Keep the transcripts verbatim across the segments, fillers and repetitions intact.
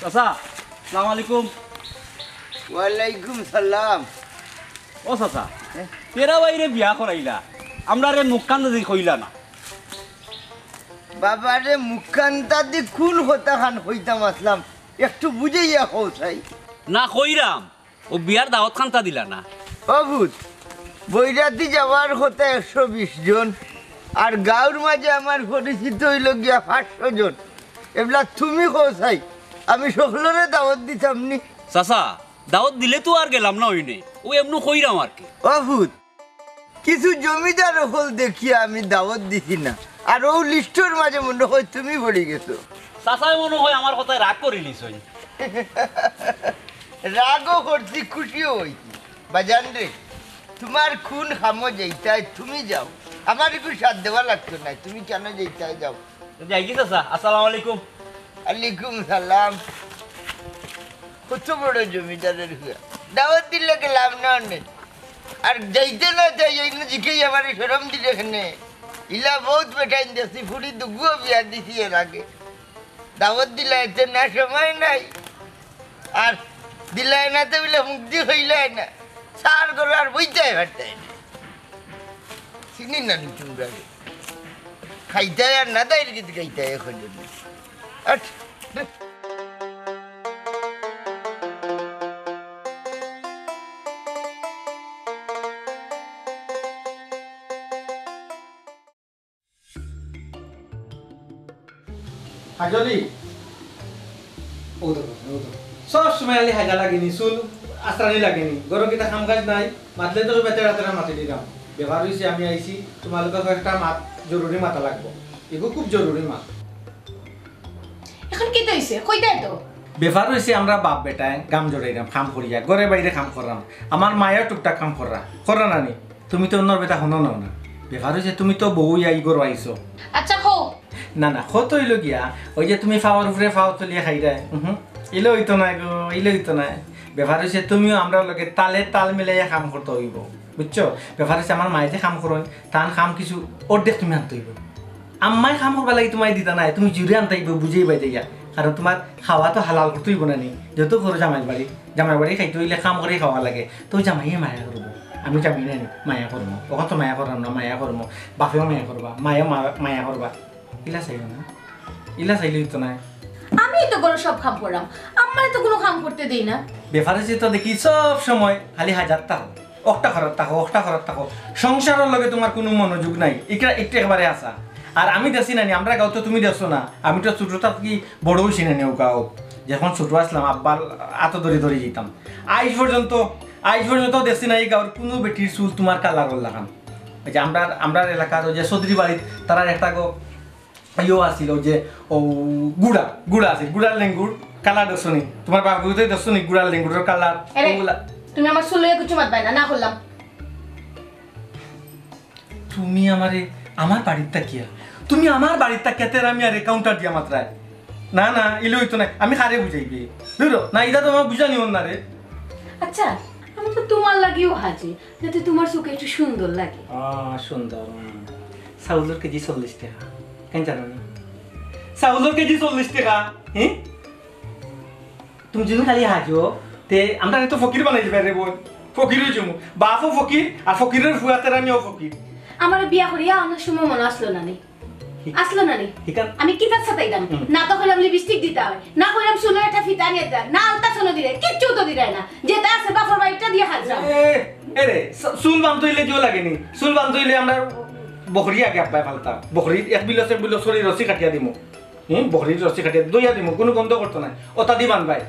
চাচা, আসসালামু আলাইকুম। ওয়ালাইকুম সালাম। ও চাচা, হ্যাঁ? তেরা ভাইরে বিয়া করাইলা, আমরারে মুখখান দি কইলা না। বাবারে, মুখখান দি কুন কথাখান কইতাম আছলাম, একটু বুঝাইয়া কও চাই। না কইরাম, ও বিয়ার দাওয়াত খানতা দিলা না। ও পুত, বৈরাতি যাওয়ার কথা একশো বিশ জন, আর গাঁওর মাঝে আমার পরিচিত অইলো গিয়া পাঁচশো জন। এবলা তুমি কও চাই, আমি সকলরে দাওয়াত দিতাম নি? চাচা, দাওয়াত দিলে তো আর গেলাম না অইনে, ও এমনু কইরাম আর কি। ও পুত, কিছু জমিদার অকল দেখিয়া আমি দাওয়াত দিছি না, আর অউ লিস্টর মাঝে মনে হয় তুমি পড়ি গেছো। চাচায় মনে হয় আমার কথায় রাগ করিলিছইন। রাগও করছি, খুশিও অইছি। বাজান রে, তুমার কুন কামো যাইতায় তুমি যাও, আমার কুনু সাথ দেওয়া লাগতো নায়, তুমি কেনে যাইতায় যাও। যাই কি চাচা, আসসালামু আলাইকুম। আলাইকুম সালাম। কত বড় জমিদারের হুয়া, দাওয়াত দিলে গেলাম না অনে। আর যাইতে না চাই, এই না জিকেই আমারে শরম দিলে কেনে। ইলা বউত বেটাইন দেখছি, ফুড়ি দুগুও বিয়া দিছি এর আগে। দাওয়াত দিলাইতে না সময় নাই, আর দিলায় না তে বলে মুখ দি কইলায় না। সার করে আর বইতায় পারতায় না। চিনি না নি তুমরারে। খাইতায় আর না দাইর গিত গাইতায় এখন। আট। হাজলি। ও দেখো, ও দেখো। সব সময় খালি হাজা লাগেনি, চুল আশ্রানি লাগেনি। ঘরো কিতা কাম কাজ নাই? মাতলে তো বেতে রাতে মাতি দিলাম। ব্যাপার অইছে আমি আইছি, তুমার লগে একটা মাত, জরুরি মাতা লাগবো। এগু খুব জরুরি মাত। এখন কিতা অইছে? কইতায় তো। ব্যাপার অইছে আমরা বাপ বেটায় গাম জড়াইরাম, কাম করিয়া, ঘরে বাইরে কাম কররাম। আমার মায়েও টুকটাক কাম কররা, কররা না নি? তুমি তো অন্যর বেটা হুনো নাও না। ব্যাপার অইছে তুমি তো বউ অইয়া ই ঘরো আইছো। আচ্ছা, কও। না, না, কত অইলো গিয়া, ওই যে তুমি ফাওর উপরে ফাও তুলিয়া খাইরায়, উহু, ইলে অইতো নায় গো, ইলে অইতো নায়। ব্যাপার অইছে তুমিও আমরার লগে তালে তাল মিলাইয়া কাম করতে অইবো, বুঝছো? ব্যাপার অইছে আমার মায়ে যে কাম করইন, তান কাম কিছু অর্ধেক তুমি আনতে অইবো। আম্মায় কাম করবার লাগি তুমায় দিতা নায়, তুমি জুরে আনতে অইবো, বুঝাইবায় যাইয়া। কারণ তুমার খাওয়া তো হালাল করতে অইবো না নি, যেহেতু ঘরো জামাইর বাড়ি, জামাইর বাড়ি খাইতে অইলে কাম করি খাওয়া লাগে, তো জামাইয়ে মায়া করবো। আমি জামাই না নি, মায়া করমু। অখন তো মায়া কররাম না, মায়া করমু। বাপেও মায়া করবা, মায়েও মা-, মায়া করবা। ইলা চাইও না, ইলা চাইলে অইতো নায়। আমি তো ঘরো সব কাম কররাম, আম্মারে তো কুনু কাম করতে দেই না। ব্যাপার অইছে তো দেখি সব সময় খালি হাজার থাকো, অকটা করার থাকো, অকটা করার থাকো। সংসারর লগে তুমার কুনু মনোযোগ নাই, ইকরা একটু একবারে আসা। আর আমি দেখছি না নি, আমরার গাঁও তো তুমি দেখছো না, আমি তো ছোট থাকি বড় অইছি না নি অউ গাঁও। যখন ছোট আছলাম আব্বার আতো ধরি ধরি যাইতাম। আইজ পর্যন্ত, আইজ পর্যন্ত দেখছি না ই গাঁওর কুনু বেটির চুল তুমার কালার অর লাখান। ওই যে আমরার, আমরার এলাকার ওই যে চৌধুরী বাড়িত তারার একটা গো ইয়ো আছিল, ওই যে ও গুড়া, গুড়া আছিল, গুড়ার লেঙ্গুর কালার দেখছো নি? তুমার বাপ গুড়াতে দেখছো নি গুড়ার লেঙ্গুরর কালার? এরে, ওগুলা। তুমি আমার চুল লইয়া কিচ্ছু মাতবায় না, না করলাম। তুমি আমারে, আমার বাড়িত থাকিয়া, তুমি আমার বাড়িত থাকিয়া তেরা মিয়ারে কাউন্টার দিয়া মাতরায়। না, না, ইলে অইতো নায়, আমি কারে বুঝাইবে? ধরো, না, ইটা তো আমার বুঝানি অর না রে। আচ্ছা, আমি তো তুমার লাগিও হাজি, যাতে তুমার চউখে একটু সুন্দর লাগে। আহ, সুন্দর, হুম। চাউলর কেজি চল্লিশ টেকা। কেন জানো নি? চাউলর কেজি চল্লিশ টেকা, হ্যাঁ? তুমি যদি খালি হাজো, তে আমরারে তো ফকির বানাই দিবায় রে বইন। ফকির অই যামু। বাপও ফকির, আর ফকিরর ফুয়া তেরা মিয়াও ফকির। আমারে বিয়া করিয়া আনার সময় মনো আছলো না নি? আছলো না নি? আমি কিতা সাতাইতাম? হুম। না তো কইলাম লিপস্টিক দিতা অয়, না কইলাম চুলর একটা ফিতা আনিয়া দিতা, না আলতা চুলো দিরায়, কিচ্ছু তো দিরায় না। যেটা আছে বাপর বাড়িটা দিয়া হাজরাম। এ, এ রে, স-, চুল বানতে অইলে দিও লাগে নি? চুল বানতে অইলে আমরা বকরি আগে আব্বায় ফালতা। বকরির এক বিলো এক বিলো ছড়ি রশি কাটিয়া দিমু। হুম, বকরির রশি কাটিয়া দইয়া দিমু, কুনু গন্ধ করতো নায়। ওতা দি বানবায়।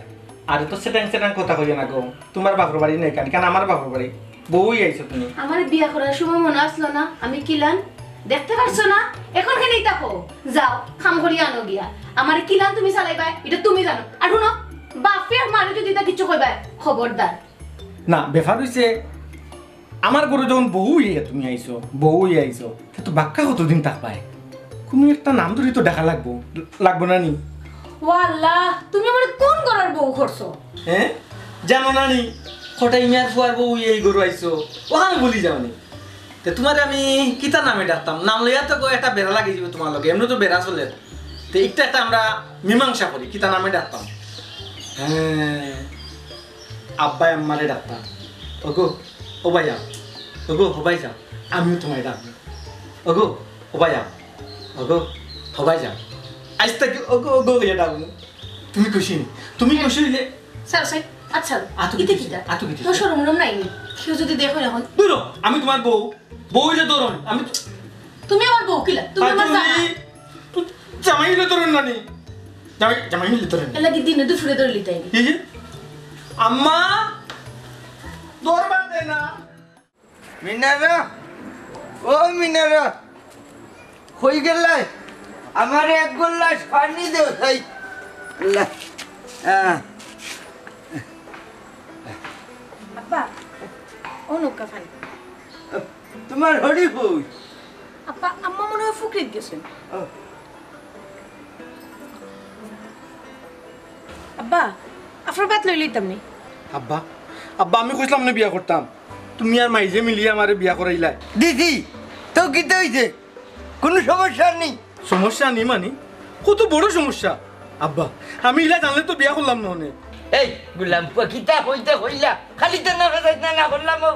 আরে তো সেটাং সেটাং কথা কইও না গো। তুমার বাপর বাড়ি নাই কানি, কারণ আমার বাপর বাড়ি। বউ অইয়া আইছো তুমি। আমারে বিয়া করার সময় মনো আছলো না আমি কিলান? দেখতে পারছো না? অখন কেনে ইতা কও? যাও, কাম করিয়া আনো গিয়া। আমারে কিলান তুমি চালাইবায়, ইটা তুমি জানো। আর হুনো, বাপে আর মারে যদি ইতা কিচ্ছু কইবায়, খবরদার। না, ব্যাপার অইছে, আমার ঘরো যখন বউ অইয়া তুমি আইছো, বউ অইয়া আইছো, তে তো বাক্কা কতদিন থাকবায়? কুনু একটা নাম ধরি তো ডাকা লাগবো, লাগবো না নি? ও আল্লাহ, তুমি আমারে কুন ঘরর বউ করছো? হ্যাঁ? জানো না নি? কটাই মিয়ার ফুয়ার বউ অইয়া ই ঘরো আইছো, অখান ভুলি যাও নি? তে তুমারে আমি কিতা নামে ডাকতাম? নাম লইয়া তো গো একটা বেড়া লাগি যাইবো তুমার লগে, এমনে তো বেড়া চলের। তে একটা একটা আমরা মীমাংসা করি, কিতা নামে ডাকতাম? হ্যাঁ, আব্বায় আম্মারে ডাকতাম, ওগো, ও ভাইয়া, ওগো, হবাই যাও, আমিও তুমারে ডাকমু। ওগো, ও ভাইয়া, ওগো, হবাই যাও। আইজ থাকি ওগো, ওগো অইয়া ডাকমু। তুমি খুশি নি? তুমি খুশি অইলে ছাড়ো, ছাড়ো, আচ্ছা, আতো ইতা কিতা? আতো কিতা? তোর শরম-উরম নাই নি? কেউ যদি দেখইন অখন। দূর হ, আমি তুমার বউ, বউ অইলে ধরইন, আমি তো তুমি আমার বউ কিলা? তুমি আর আমার তুমি জামাই। তুই জামাই অইলে ধরইন না নি? জামাই, জামাই অইলে ধরইন। এর লাগি দিনে দুপুরে ধরলি তাই নি? এই যে, আম্মা, দরবার দে না। মিনারা, ও মিনারা, কই গেলায়? আমারে এক গ্লাস পানি দেও, তাই। আল্লাহ, আহ। আব্বা, ও নৌকা পানি। তুমার হরি কই? আব্বা, আম্মা মনে হয় ফুকরিত গেছইন। ও। আব্বা, আপনার ভাত লই লইতাম নি? আব্বা, আব্বা, আমি কইছলাম না বিয়া করতাম, তুমি আর মাইজে মিলিয়া আমারে বিয়া করাইলায়। দিদি, তো কিতা অইছে? কুনু সমস্যা নি? সমস্যা নি মানি? কত বড় সমস্যা। আব্বা, আমি ইলা জানলে তো বিয়া করলাম না অনে। এই, গুলাম পুয়া, কিতা কইতে কইলা? খালি তো না ফেসাইত না, না করলাম ও।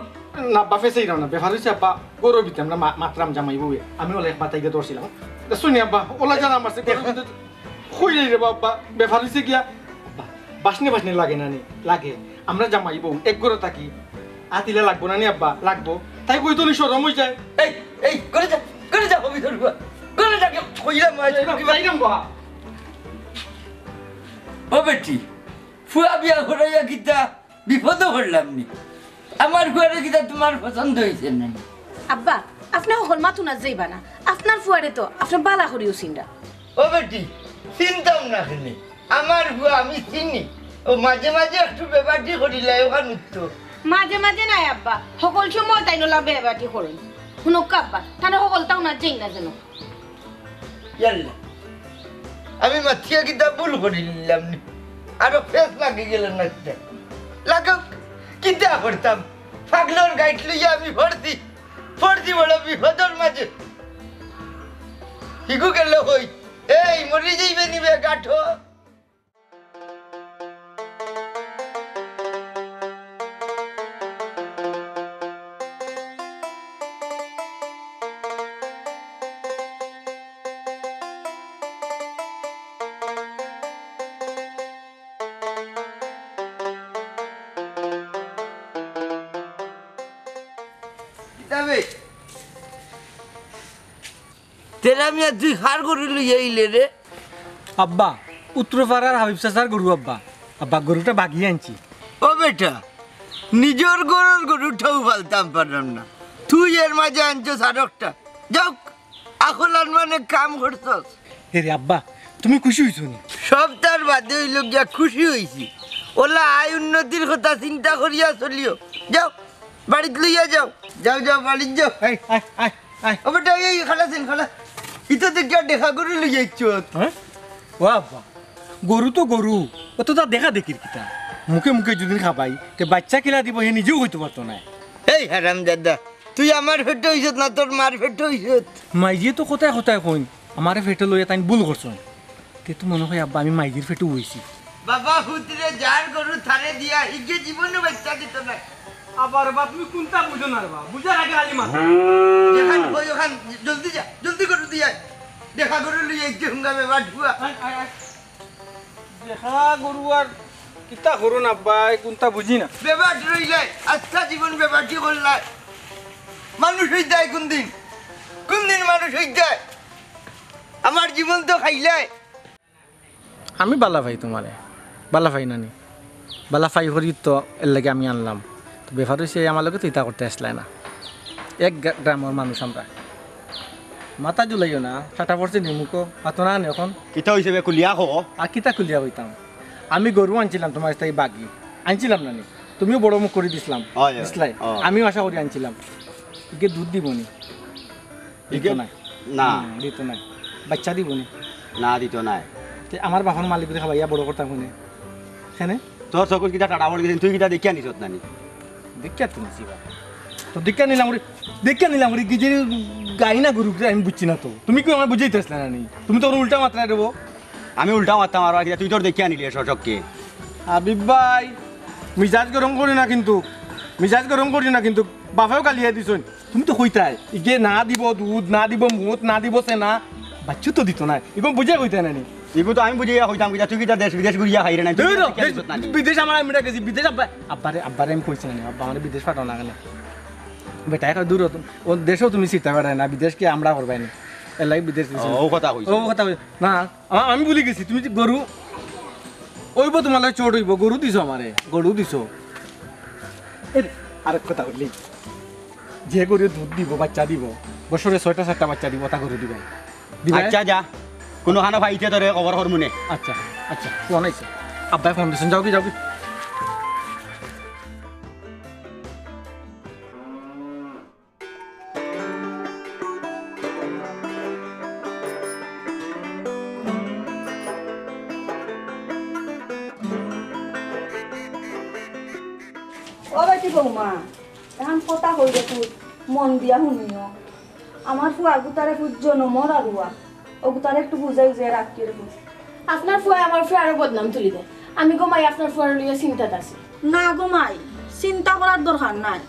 না, আব্বা, ফেসাইরাম না। ব্যাপার অইছে, আব্বা, ঘরর ভিতরে আমরা মা-, মাতরাম জামাই বউয়ে। আমি অলা এক বাতাই দিয়া ধরছিলাম। তা শুনি, আব্বা, অলা জানা মারছে, ঘরর ভিতরে কই যাই রে বাবা, ব্যাপার অইছে গিয়া, আব্বা, বাসনে বাসনে লাগে না নি? লাগে। আমরা জামাই বউ এক ঘরো থাকি। আত ইলা লাগবো না নি আব্বা? লাগবো। তাই কইতো নি শরম অই যায়। এই, এই, ঘরে যা, ঘরে যা, হবি তোর বুয়া। ঘরে যা, কি কইলাম আজ। এই, যাইরাম বা। ও বেটি, ফুয়া বিয়া করাইয়া কিতা বিপদো পড়লাম নি? আমার ফুয়ারে কিতা তুমার পছন্দ অইছে না নি? আব্বা, আপনে হকল মাতো না যাইবা না। আপনার ফুয়ারে তো আপনে বালা করিও চিনরা। ও বেটি, চিনতাম না কেনে? আমার ফুয়া আমি চিনি। ও মাঝে মাঝে একটু বেবাটি করিলায়, অখান উঠতো। মাঝে মাঝে নায় আব্বা, হকল সময় তাইন অলা বেবাটি করইন। হুনউক্কা আব্বা, তানে হকলতা হুনাত যাইন না যেন। ইয়াল্লা, আমি মাতিয়া কিতা ভুল করিলিলাম নি? আরো ফেস লাগি গেল না কিতা? লাগাউক, কিতা করতাম? পাগলর গাইট লইয়া আমি ফড়ছি, ফড়ছি বড় বিপদর মাঝে। হিগু গেল কই? এই, মরি যাইবে নি বে গাঠো। কিতাবে তেরা মিয়া, তুই কার গরু লইয়া আইলে রে? আব্বা, উত্তরপাড়ার হাবিব চাচার গরু আব্বা। আব্বা, গরুটা বাগিয়া আনছি। ও বেটা, নিজর ঘরর গরুটাও ফালতাম পারলাম না, তুই এর মাঝে আনছস আরোকটা। যাউক, আকল আনমানে কাম করছস। এ রে আব্বা, তুমি খুশি অইছো নি? সবতার বাদে অইলো গিয়া খুশি অইছি। অলা আয় উন্নতির কথা চিন্তা করিয়া চলিও। যাও, বাড়িত লইয়া যাও। যাও, যাও, বাড়িত যাও। এই, আয়, আয়, আয়। ও বেটা, এই, এই, খালা সেন, খালা। ইতা দেখিয়া দেখা গরু লইয়া আইছস। হ্যাঁ? ও আব্বা, গরু তো গরু, অততা দেখা দেখির কিতা? মুখে মুখে যদি খাবাই, তে বাচ্চা কিলা দিবো, হে নিজেও কইতো পারতো নায়। এই হারামজাদা, তুই আমার পেটো অইছত না তোর মার পেটো অইছত? মাইজিয়ে তো কথায় কথায় কইন, আমারে পেটো লইয়া তাইন ভুল করছইন। তে তো মনো কয় আব্বা আমি মাইজির পেটো অইছি। বাবা, পুতরে যার গরু তারে দিয়া, হিগে জীবনও বাচ্চা দিত না। আবার বাবা, তুমি কুনতা বুঝো না রে বাবা, বুঝার আগে আলি মাথা। যেখান কই ওখান, জলদি যা, জলদি গরু দিয়া আয়। দেখা গরু লইয়া আইছে হুঙ্গা বেবাটি ফুয়া। আয়, আয়, আয়। দেখা গরু আর কিতা করো না ভাই, কুনতা বুঝি না। বেবাটি রইলে, আস্তা জীবন বেবাটি করলায়। মানুষ অইতায় কুনদিন? কোন দিন মানুষ অই যায়? আমার জীবন তো খাইলায়। আমি বালা পাই তুমারে, বালা পাই নানি, বালা পাই করি তো এর লাগি আমি আনলাম। তো ব্যাপার অইছে, আমার লগে তো ইতা করতে আছলায় না, এক গ্রা-, গ্রামর মানুষ আমরা। মাথা ঝুলাইও না, ঠাটা পড়ছে নি মুখো, মাতো না নি অখন। কিতা অইছে বে, খুলিয়া কও। আর কিতা খুলিয়া কইতাম, আমি গরু আনছিলাম তুমার থাকি বাগি, আনছিলাম নানি, তুমিও বড় মুখ করি দিছলাম, অয়, অয়, দিছলায়, অয়। আমিও আশা করি আনছিলাম। ইগে দুধ দিবো নি? দিতো ইগে নায়। না। হুম, দিতো নায়। বাচ্চা দিবো নি? না, দিতো নায়। তে আমার বাপর মালিকরে খাবাইয়া বড় করতাম কেনে? কেনে? তোর চকুত কিতা টাটা পড়ি গেছে, তুই কিতা দেখিয়া নিছত নানি? দেখিয়া তো নিছি বা। তো দেখিয়া নিলাম ওরে, দেখিয়া নিলাম ওরে, কি যে গাই না গরু, আমি বুঝছি না তো। তুমি কি আমারে বুঝাইতে আছলায় নানি? তুমি তো উল্টা মাতরায় দেবো। আমি উল্টা মাততাম আর কিতা, তুই তোর দেখিয়া নিলে সচককে। হাবিব ভাই, মিজাজ গরম করি না কিন্তু, মিজাজ গরম করি না কিন্তু, বাপেও গালিয়া দিছইন। তুমি তো কইতায়, ইগে না দিবো দুধ, না দিবো মুত, না দিবো সেনা, বাচ্চু তো দিতো নায়। ইগু বুঝে কইতায় নানি? ইগু তো আমি বুঝিয়া কইতাম কিতা, তুই কিতা দেশ বিদেশ ঘুরিয়া খাইরে নাই, তুই ধুর, কিতা দেশ, দেখিয়া নিছত নানি? বিদেশ আমার আমি গেছি, বিদেশ আব্বা, আব্বারে, আব্বারে আমি কইছি নানি, আব্বা আমারে বিদেশ পাঠাও না কেনে? বেটায় কয়, "দূর হ তুমি, ও দেশেও তুমি চিন্তা কররায় না, বিদেশ কি আমরা করবায় নি?" এর লাগি বিদেশ দিছি। ও, ও কথা কইছে। ও কথা কইছে। না, আ-, আমি ভুলি গেছি, তুমি যে গরু, অইবো তুমার লগে চোট অইবো, গরু দিছো আমারে, গরু দিছো। এ, আরেক কথা কইলি, যে গরু দুধ দিবো, বাচ্চা দিবো, বছরে ছয়টা সাতটা বাচ্চা দিবো, তা গরু দিবায়। দিবায়? আচ্ছা, যা, কুনুখানো পাইতে তোরে খবর করমুনে। আচ্ছা, আচ্ছা, ফোন আইছে। আব্বায় ফোন দিছইন, যাওগি, যাওগি। ও বেটি বৌমা, এখান কথা কই রে তুই, মন দিয়া হুনিও। আমার ফুয়া গুতারে ফুত জনমর আরুয়া, ও গুতারে একটু বুঝাই বুঝাই রাখিও রে ফুত। আপনার ফুয়ায় আমার ফুয়ারও বদনাম তুলি দেয়। আমি গো মাই আপনার ফুয়ারে লইয়া চিন্তাত আছি। না গো মাই, চিন্তা করার দরকার নাই।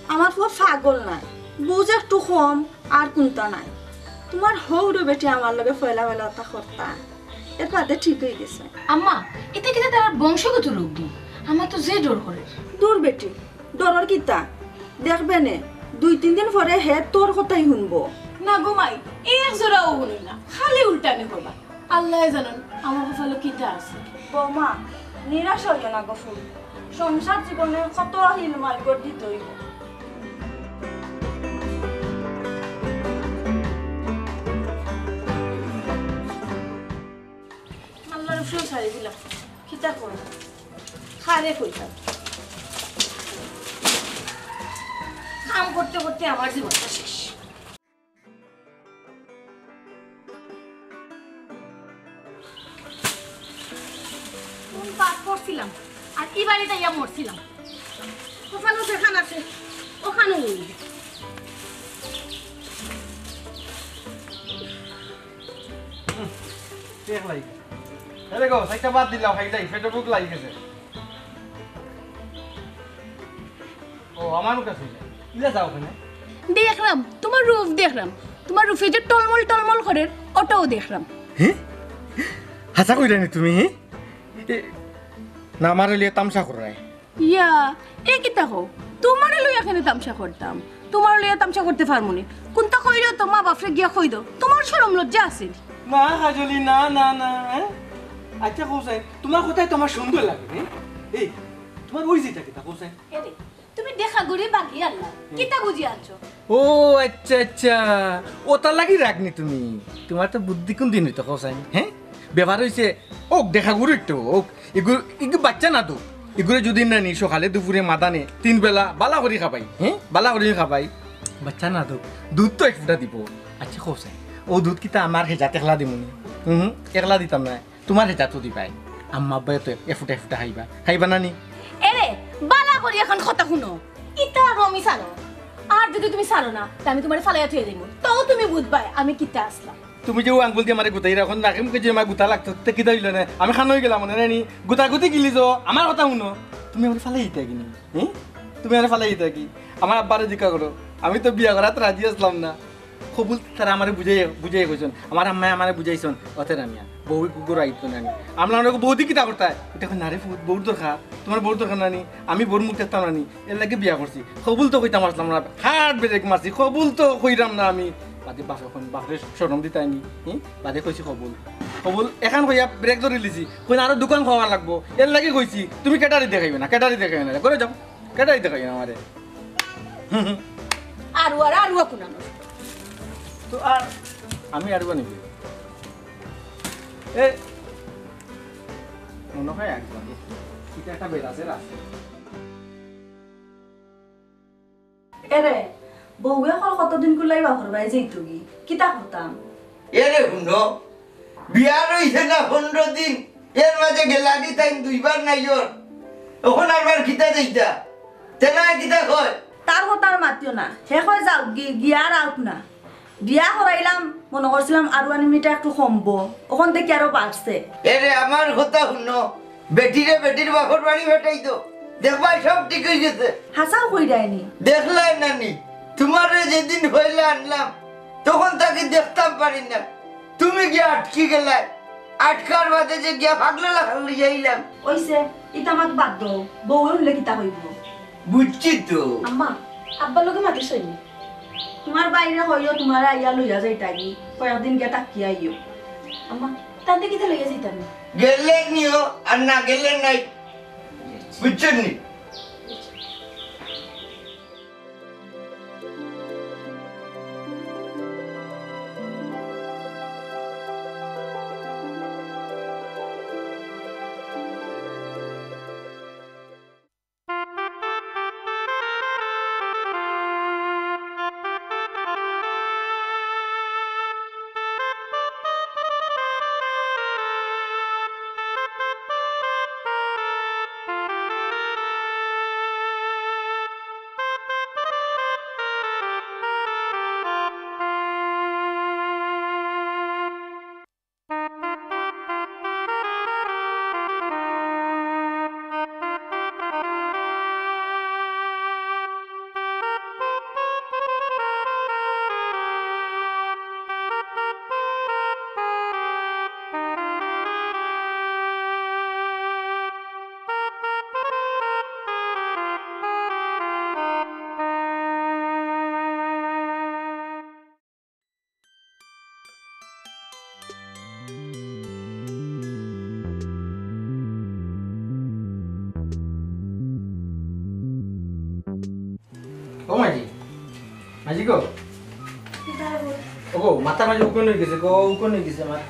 আমার ফুয়া পাগল নায়, বুঝ একটু কম, আর কুন্তা নাই। তুমার হউরও বেটি আমার লগে ফয়লা ফয়লা অতা করতা, এর বাদে ঠিক অই গেছে। আম্মা, ইতা কিতা তার বংশগত রোগ নি? আমার তো যে ডর করের। দূর বেটি, ডরর কিতা? দেখবে নে, দুই তিন দিন পরে হে তোর কথাই হুনবো। না গো মাই, এক জোড়াও হুনইন না, খালি উল্টামি করবা। আল্লায় জানইন আমার কপালো কিতা আছে। বৌমা, নিরাশ অইও না গো ফুত। সংসার জীবনে কত হিল মাল গড় দিতে অইবো। আল্লার উপরেউ ছাড়ি দিলাম। কিতা করমু? কারে কইতাম? কাম করতে করতে আমার জীবনটা শেষ। কোন পাপ করছিলাম, আর ই বাড়িত আইয়া মরছিলাম। কপালো যেখান আছে, ওখানউ অইল। পেট লাগি গেছে। আরে গো, চাইরটা ভাত দিলাও, খাইলাই, পেটো ভুক লাগি গেছে। ও, আমার মুখ আছে। ইলা যাও কেনে? দেখরাম, তুমার রূপ দেখরাম। তুমার রূপে যে টলমল টলমল করের, ওটাও দেখরাম। হে? হাছা কইরায় নি তুমি, হে? এ, না, আমারে লইয়া তামশা কররায়। ইয়া, এ কিতা কও? তুমারে লইয়া কেনে তামশা করতাম? তুমারে লইয়া তামশা করতে পারমু নি? কুন্তা কইলেও তো মা বাপরে গিয়া কই দেও। তুমার শরম লজ্জা আছে নি? না, কাজলি, না, না, না, হে? আচ্ছা, কও চাই, তুমার কথায় তো আমার সুন্দর লাগে, হে? এই, তুমার অউ যেটা কিতা, কও চাই? এরে, তুমি দেখা ঘুরি বাগি আনলা, কিতা বুঝি আনছো? ও আচ্ছা, আচ্ছা, ওটার লাগি রাগ নি তুমি। তুমার তো বুদ্ধি কুন দিন অইতো, কও চাই, হে? ব্যাপার অইছে, অউক দেখা ঘুরি একটু, অউক, ইগু, ইগু বাচ্চা নাদুক। ইগুরে যুদি নানি সকালে দুপুরে মাদানে তিন বেলা বালা করি খাবাই, হে? বালা করি খাবাই। বাচ্চা নাদুক, দুধ তো এক ফুটা দিবো। আচ্ছা, কও চাই, অউ দুধ কিতা আমার হেজাত একলা দিমু নি? হুম, একলা দিতাম নায়। তুমার হেজাতও দিবায়। আম্মা আব্বায় তো এফুটা এফুটা খাইবা। খাইবা না নি? এরে, বালা করি অখন কথা হুনো। ইতা আর আমি ছাড়ো। আর যুদি তুমি ছাড়ো না, তে আমি তুমারে ফালাইয়া থইয়া যাইমু। তেউ তুমি বুঝবায় আমি কিতা আছলাম। তুমি যে অউ আঙ্গুল দি আমারে গুতাইরায়, অখন নাকে মুখে যে আমার গুতা লাগতো, তে কিতা অইলো না? আমি কানা অই গেলাম মনে অয় নি? গুতাগুতি গিলি যাও, আমার কথা হুনো। তুমি আমারে ফালাই দিতায় কিনি? হি? তুমি আমারে ফালাই দিতায় কি? আমার আব্বারে জিকা করো। আমি তো বিয়া করাত রাজি আছলাম না। কবুল তারা আমারে বুঝাইয়া, বুঝাইয়া কইছইন, আমার আম্মায় আমারে বুঝাইছইন, অতে রামিয়া, বউ কুকুর আইতো না আমি। আমরা অনেক বউদি কিতা করতায়? ইতা কই, "না রে ফুত, বউর দরকার, তুমার বউর দরকার না নি, আমি বউর মুখ দেখতাম না নি, এর লাগি বিয়া করছি।" কবুল তো কইতাম আছলাম না, hard brake মারছি, কবুল তো কইরাম না আমি। বাদে বাপে কইন, বাপরে শরম দিতায়নি, হুম? বাদে কইছি কবুল। কবুল এখান কইয়া ব্রেক ধরি লিছি। কইন আরো দুখান খাওয়া লাগবো। এর লাগি কইছি, তুমি ক্যাটারি দেখাইবে না, ক্যাটারি দেখাইবে না। ঘরো যাও, ক্যাটারি দেখাইবে না আমারে। আরু আর আরু কোন আনো? তো আর আমি আরু নিবি। এ, মনে হয় একদম। এটা একটা বেলাসের আছে। এরে, বউয়ে কর কতদিন কুলাই বাপর বাড়ি যাইতোগি? কিতা করতাম? এরে হুনো, বিয়া রইছে না পনেরো দিন, এর মাঝে গেলাগি তাইন দুইবার নাই ওর। অখন আরবার কিতা যাইতা? তেনায় কিতা কয়? তার কথা আর মাতিও না, হে কয় যাও গি-, গিয়া আর আউক না। বিয়া করাইলাম, মনো করছিলাম আরু আনি মিটা একটু কমবো, অখন দেখি আরো বাড়ছে। এরে আমার কথা হুনো, বেটিরে বেটির বাপর বাড়ি পাঠাই দেও, দেখবায় সব ঠিক অই গেছে। হাছাউ কইরায়নি? দেখলায় না নি, তুমারে যেদিন পয়লা আনলাম, তখন থাকি দেখতাম পারি না, তুমি গিয়া আটকি গেলায়, আটকার বাদে যে গিয়া পাগলা লাখান লইয়া আইলাম। অইছে, ইতা মাত বাদ দেও, বউয়ে হুনলে কিতা কইবো? বুঝছি তো। আম্মা, আব্বার লগে মাতিছইন নি? তুমার ভাইরে কইও, তুমারে আইয়া লইয়া যাইতাগি, কয়েকদিন গিয়া থাকিয়া আইও। আম্মা, তানরে কিতা লইয়া যাইতাম না? গেলে নিও, আর না গেলে নাই। বুঝছইন নি? ও মাইজি, মাইজি গো। কিতা গো? ও গো, মাথার মাঝে উকুন অই গেছে গো, উকুন অই গেছে আমার।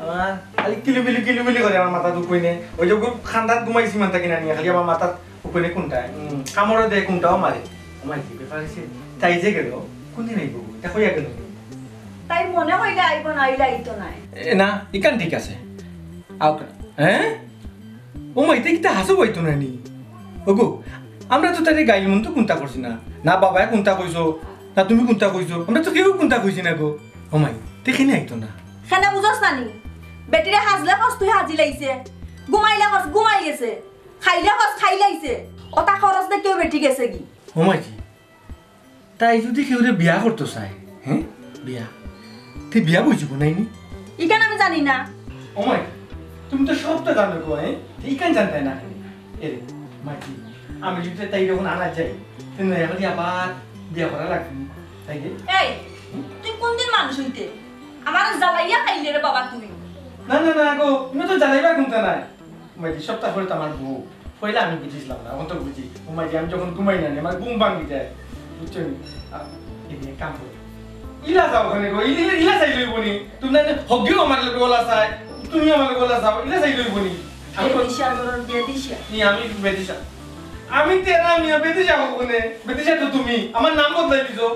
আমার খালি কিলিবিলি, কিলিবিলি করে আমার মাথাত উকুনে। ওই যে গো, খান্দাত ঘুমাইছি মাথা কিনা নিয়া, খালি আমার মাথাত উকুনে কুনটা, উম, কামড় দেয় কুনটাও মারে। ও মাইজি, ব্যাপার অইছে, তাই যে গেল, কুনদিন আইবো গো? ইতা কইয়া গেল। তাই মনে অইলে আইবো, না আইলে আইতো নায়। এ, না, ইখান ঠিক আছে। আউক না। হ্যাঁ? ও মাই, ইতা কিতা হাছাউ আইতো নায় নি? ওগো, আমরা তো তারে গাইল মন্দ কুনতা করছি না। না বাবায় কুনতা কইছো, না তুমি কুনতা কইছো। আমরা তো কেউ কুনতা কইছি না গো। ও মাই, তে কেনে আইতো না? কেনে বুঝস না নি? বেটিরে হাজলে কস তুই হাজিলাইছে। ঘুমাইলে কস ঘুমাই গেছে। খাইলে কস খাইলাইছে। অতা খরচ দেখিও বেটি গেছেগি। ও মাইজি, তাই যদি কেউরে বিয়া করতো চায়, হ্যাঁ? বিয়া। তে বিয়া বইযিবো নায় নি? ইখান আমি জানি না। ও মাই, তুমি তো সবতা জানো গো, হ্যাঁ? তে ইখান জানতায় না কেনে? এরে, মাইজি, আমি যদি তাইরে অখন আনাত যাই, তে নয়া করি আবার বিয়া করা লাগবো, তাই রে? এই, তুই কুনদিন মানুষ অইতে? আমারে জ্বালাইয়া খাইলে রে বাবা তুই। না, না, না গো, ইনো তো জ্বালাইবার কুনতা নায়। মাইজি, সবতা পরে তো আমার বউ। পয়লা আমি বুঝছিলাম না, অখন তো বুঝি। ও মাইজি, আমি যখন ঘুমাই না, আমার ঘুম ভাঙ্গি যায়। বুঝছো নি? আ, এই যে কাম করো। ইলা যাও অখানে গো, ইলা, ইলা, ইলা চাই লইবো নি। তুমি না হগিও আমার লগে ওলা চাই, তুমি আমার লগে ওলা চাও, ইলা চাই লইবো নি। আমি তো বেদিশা, ধরো বেদিশা। নি, আমি বেদিশা। আমি তেরা মিয়া বেদিশা অখানে। বেদিশা তো তুমি। আমার নাম বদলাই দিছো।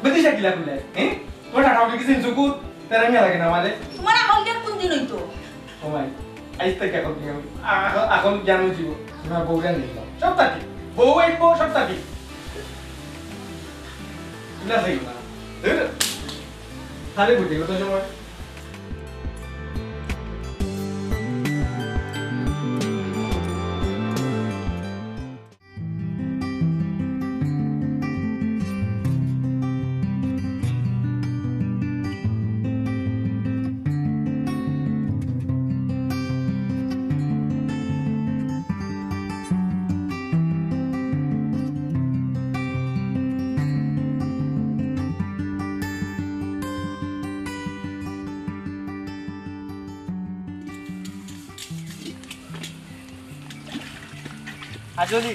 বেদিশা কিলা কইলে? হ্যাঁ? তোমার টাটা উঠে গেছে ইনসুকুর। তেরা মিয়া লাগে না আমারে। তোমার আহল জ্ঞান কুনদিন অইতো? ও মাই, আইজ থাকি অখন তুমি আমি, আ-, আ-, অখন জ্ঞান অইযিবো। তোমার বউ জ্ঞান দিলাম। সবতা ঠিক। বউ আইবো, সবতা ঠিক। ইলা চাইও না। ধুর। খালি বুঝি, কত সময়? কাজলি,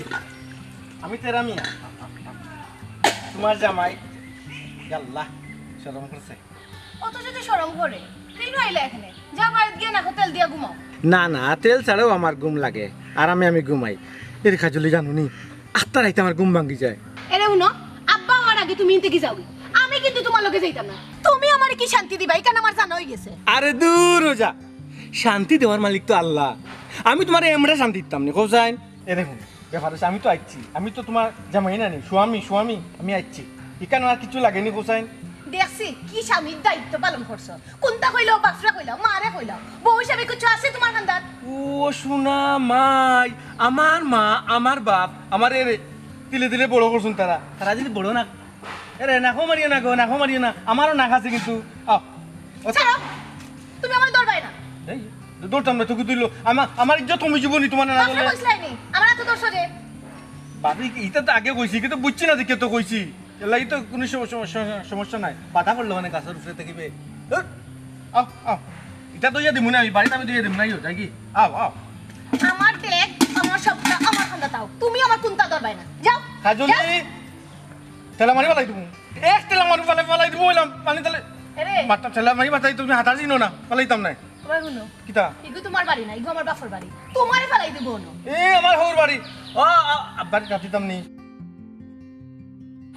আমি তেরা মিয়া, তুমার জামাই। ইয়াল্লা, শরম করছে। অত যদি শরম করে, তুই নইলে এখানে যা, বাড়িত গিয়া নাকো তেল দিয়া ঘুমাও। না, না, তেল ছাড়াও আমার ঘুম লাগে, আরামে আমি ঘুমাই। এরে কাজলি, জানো নি, আস্তা রাইত আমার ঘুম ভাঙ্গি যায়। এরে হুনো, আব্বা আমার আগে তুমি ইনতে কি যাও? আমি কিন্তু তুমার লগে যাইতাম না। তুমি আমারে কি শান্তি দিবা? ইখান আমার জানা অই গেছে। আরে দূর অ যা, শান্তি দেওয়ার মালিক তো আল্লা। আমি তুমারে এমরা শান্তি দিতাম নি, কও চাইন। এরে হুনো, ব্যাপার অইছে, আমি তো আইছি, আমি তো তুমার জামাই না নি, স্বামী, স্বামী, আমি আইছি। ইখান আর কিছু লাগে নি, কও চাইন। দেখছি কি স্বামীর দায়িত্ব পালন করছো। কুনটা কইলাও, বাফরে কইলাও, মারে কইলাও, বউ হিসাবে কিছু আছে তুমার কান্দাত? ও সোনা মাই, আমার মা, আমার বাফ, আমারে তিলে তিলে বড় করছইন তারা। তারা যদি বড় না, এরে নাকো মারিও না গো, নাকো মারিও না, আমারও নাক আছে কিন্তু। আও, ও ছাড়ো, তুমি আমারে ধরবায় না। এই, ধরতাম না তো, কি দিল? আমার, আমার ইজ্জত কমি যাইবো নি তুমার না বাফরে ধরলে? কইছলায় নি, আমার আতো ধরছো যে। বাফরে, ইটা তো আগে কইছি, কিন্তু বুঝছি না দেখিয়া তো কইছি। এর লাগি তো কুনু সম-, সম-, সম-, সমস্যা নাই। বাতা পড়লো মানে গাছর উপরে থাকিবে। ধুর। আও, আও। ইটা তো ইয়া দিমু না আমি, বাড়িত আমি তো ইয়া দিমু না, ইয়ো, যাই কি? আও, আও। আমার ব্যাগ, আমার সবটা, আমার কান্দাত আও। তুমি আমার কুনটা ধরবায় না। যাও। কাজলি, যাও। ঠেলা মারি ফালাই দিমু। এক ঠেলা মারি ফালাই, ফালাই দিমু কইলাম, পানি তালে। এরে। মাথা ঠেলা মারি মাথায় তুমি হাতা চিনো না, ফালাইতাম না। ওই হুনো। কিতা? ইগু তুমার বাড়ি না, ইগু আমার বাফর বাড়ি। তুমারে ফালাই দিমু অনো। এ, আমার হউর বাড়ি। ও, আ, আব্বার কাটিতাম নি।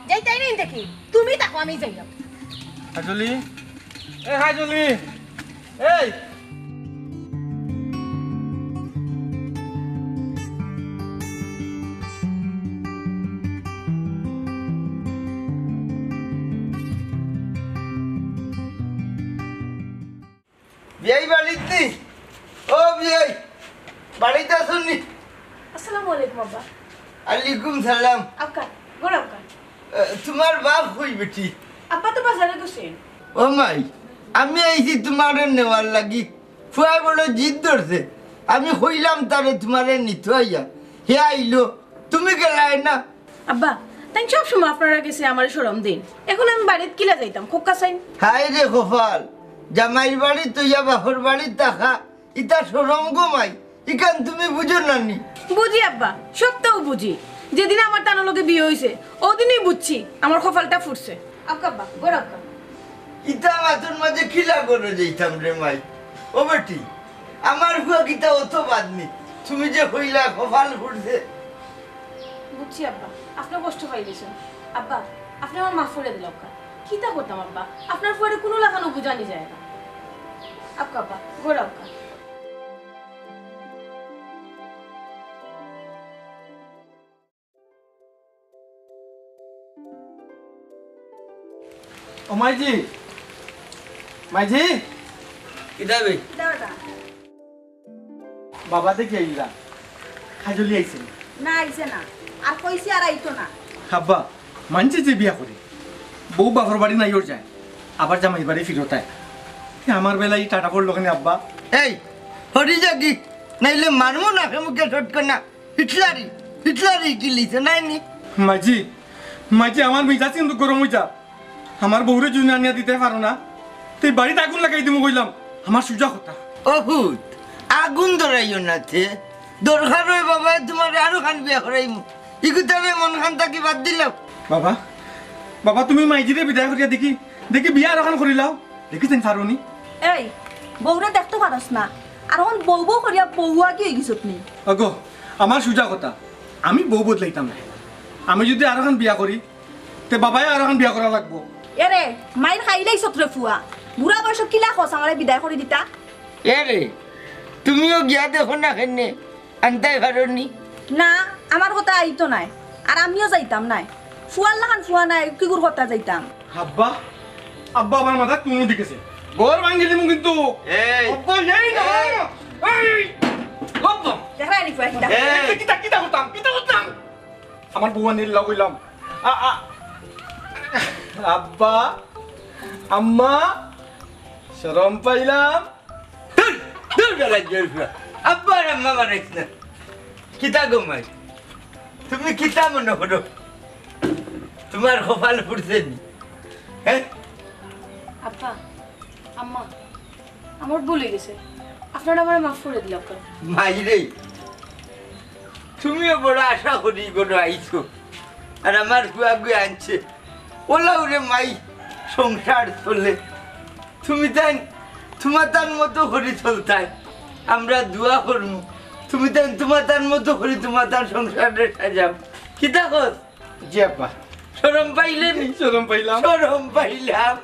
যাইতায় নি দেখি, তুমি থাকো, আমি যাইরাম। কাজলি, এ কাজলি, এই। বিয়াই বাড়িত নি? ও বিয়াই, বাড়িত আছো নি? আসসালামু আলাইকুম আব্বা। আলাইকুম সালাম। আক্কা, ঘরো আক্কা। এ, তুমার বাফ কই বেটি? আব্বা তো বাজারে গেছইন। ও মাই, আমি আইছি তুমারে নেওয়ার লাগি। ফুয়ায় বড় জিদ ধরছে। আমি কইলাম তারে তুমারে নিতো আইয়া। হে আইলো, তুমি গেলায় না। আব্বা, তাইন সব সময় আপনারার গেছে আমারে শরম দেইন। এখন আমি বাড়িত কিলা যাইতাম, কউক্কা চাইন? হায় রে কপাল, জামাইর বাড়িত অইয়া বাফর বাড়িত থাকা, ইতা শরম গো মাই, ইখান তুমি বুঝো না নি? বুঝি আব্বা, সবটাউ বুঝি। যেদিন আমার তানর লগে বিয়া অইছে, অউ দিনউ বুঝছি আমার কপালটা ফুটছে। আউক্কা আব্বা, ঘরো আউক্কা। ইতা মাতর মাঝে কিলা ঘরো যাইতাম রে মাই? ও বেটি, আমার ফুয়া কিতা অত বাদ নি? তুমি যে কইলা কপাল ফুটছে। বুঝছি আব্বা, আপনে কষ্ট পাইলিছইন। আব্বা, আপনে আমারে মাফ করি দিলাউক্কা। কিতা করতাম আব্বা? আপনার ফুয়ারে কুনু লাখানউ বুঝানি যায় না। আউক্কা আব্বা, ঘরো আউক্কা। ও মাইজি, মাইজি। কিতা বে? কিতা বেটা? বাবা দেখি আইলা। কাজলি আইছে নি? না, আইছে না। আর কইছি আর আইতো না। আব্বা, মানষে যে বিয়া করে, বউ বাফর বাড়ি নাইওর যায়, আবার জামাইর বাড়ি ফিরত আয়। তে আমার বেলায় ই টাটা পড়লো কেনে আব্বা? এই, হরি যাগি, নাইলে মারমু নাকে মুখে শটকনা। হিটলারি, হিটলারি গিলিছে, নায় নি? মাইজি, মাইজি, আমার মিজাজ কিন্তু গরম অই যা। আমার বউরে যদি আনিয়া দিতায় পারো না, তে বাড়িত আগুন লাগাই দিমু কইলাম, আমার সুজা কথা। ও ফুত, আগুন ধরাইও না তে। দরকার অয় বাবা, তুমারে আরোখান বিয়া করাইমু। ইগুতারে মনখান থাকি বাদ দিলাও। বাবা, বাবা, তুমি মাইজিরে বিদায় করিয়া দেখি, দেখি বিয়া আরোখান করিলাও। দেখি চাইন পারো নি? এই, বউরে দেখতো পারস না। আর অখন বউ বউ করিয়া বউয়াগি অইগেছত নি? ওগো, আমার সুজা কথা। আমি বউ বদলাইতাম নায়। আমি যদি আরোখান বিয়া করি, তে বাবায় আরোখান বিয়া করা লাগবো। এরে, মাইর খাইলাইছত রে ফুয়া। বুড়া বয়সো কিলা কস আমারে বিদায় করি দিতা? এরে, তুমিও গিয়া দেখো না কেনে, আনতায় পারো নি? না, আমার কথা আইতো নায়। আর আমিও যাইতাম নায়। ফুয়ার লাখান ফুয়া নায়, কিগুর কথা যাইতাম? আব্বা, আব্বা, আমার মাথাত কুনু ঠিক আছে। ঘর ভাঙ্গি দিমু কিন্তু। এই। আব্বা, এই না। এই। এই। আব্বা। দেখরায় নি ফুয়া কিতা? এই। কিতা, কিতা করতাম, কিতা করতাম? আমার বউ আনিয়া লইলাম। আ, আ, আব্বা, আম্মা, শরম পাইলাম। দূর, দূর বেটা, দূর বেটা। আব্বা আর আম্মা বানাইস না। কিতা গো মাই? তুমি কিতা মনো করো? তুমার কপাল ফুটছে নি? হ্যাঁ? আব্বা, আম্মা, আমার ভুল অই গেছে। আপনারা আমারে মাফ করি দিলাউক্কা। মাইরে, তুমিও বড় আশা করি ঘরো আইছো, আর আমার ফুয়াগুয়ে আনছে। অলাউ রে মাই, সংসার চলে। তুমি তাইন তুমাতান মতো করি চলতায়, আমরা দোয়া করমু। তুমি তাইন তুমাতান মতো করি তুমাতান সংসাররে সাজাও। কিতা কস? জি আব্বা। শরম পাইলে নি? শরম পাইলাম। শরম পাইলাম।